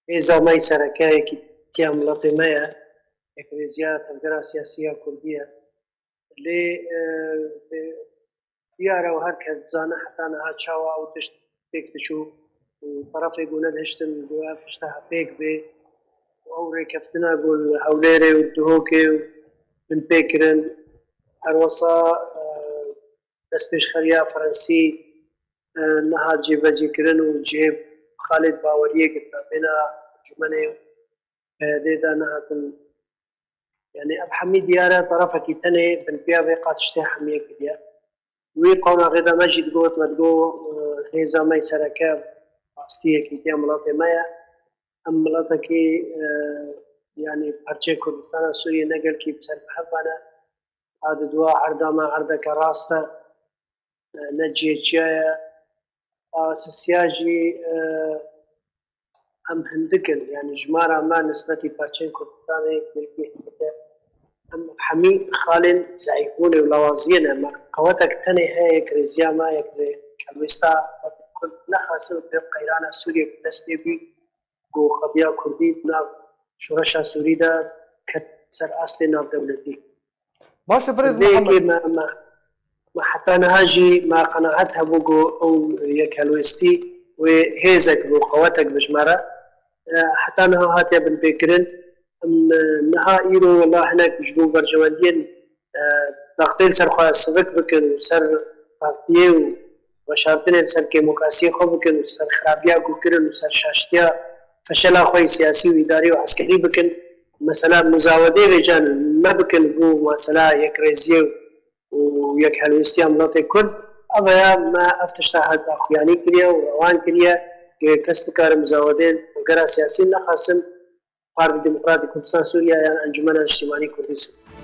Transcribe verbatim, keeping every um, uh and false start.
Hêza me yî sereke yekîtiya miletê me ye, yekrêziya tevgera siyasî ya Kurdî ye. Lê, e, e, diyar e û her kes dizane heta niha çawa ew tişt pêk diçû û terefê ku nedihiştin ku ev tişta pêk bê û ew rêkeftina ku li Hewlêrê û Duhokê û binpê kirin. Her wesa, e, destpêşxeriya Ferensî, e, nehat cêbecîkirin û cihê Xalid Baweriyê girtine bêna encûmenê, e, dê de nehatin. Yani ev hemî diyar e, terefekî tenê binpiya vê qat tiştê hemiyê kiriye. Wî qonaxê de me jî digot, me digot, e, hêza me yî sereke rastî yekîtiya miletê me ye. Em miletekî, e, yani parçeyê Kurdistana Sûriyê ne gelkî bi ser bi hev ve ne. A di dua erda me erdeke rast e, e, ne cihê çiya ye. A sisiya jî, e, em hindik in, yani jimara me nisbetî parçeyên Kurdistanê gelkî hindik e. Em hemî xalên zeîfbûnê û lawaziyê ne. Me qewetek tenê heye, yekrêziya me, yekrê helwêsta Kurd nexasim pê qeyrana Sûriyê ku dest pê bî, ku qediya Kurdî di nav şoreşa Sûrî de ket ser astê navdewletî. Baş e, birêz Mihemed. Me, me, me heta niha jî me qenaet hebû ku ew yekhelwêstî wê hêzek bû, qewetek bi ji me re. E, heta niha hatiye binpêkirin. Em, e, niha îro wela hinek ji bo berjewendiyên, e, taxtê li ser xwe sivik bikin û ser partiyê û veşartinê li ser kêmokasiyê xwe bikin û ser xirabiya ku kirin û ser şaştiya feşela xwe yê siyasî û îdarî û eskerî bikin. Mesela muzawedê vêcan me bikin ku mesela yekrêziyê û yekhelwêstiya miletê Kurd, ev ya me ev tişta heta xuyanî kiriye û rewan kiriye. Kes dikare muzawedên tevgera siyasî nexasim Partî Demokratîk Kurdistan Sûriye yan Encûmena Niştimanî Kurdî Sûriye.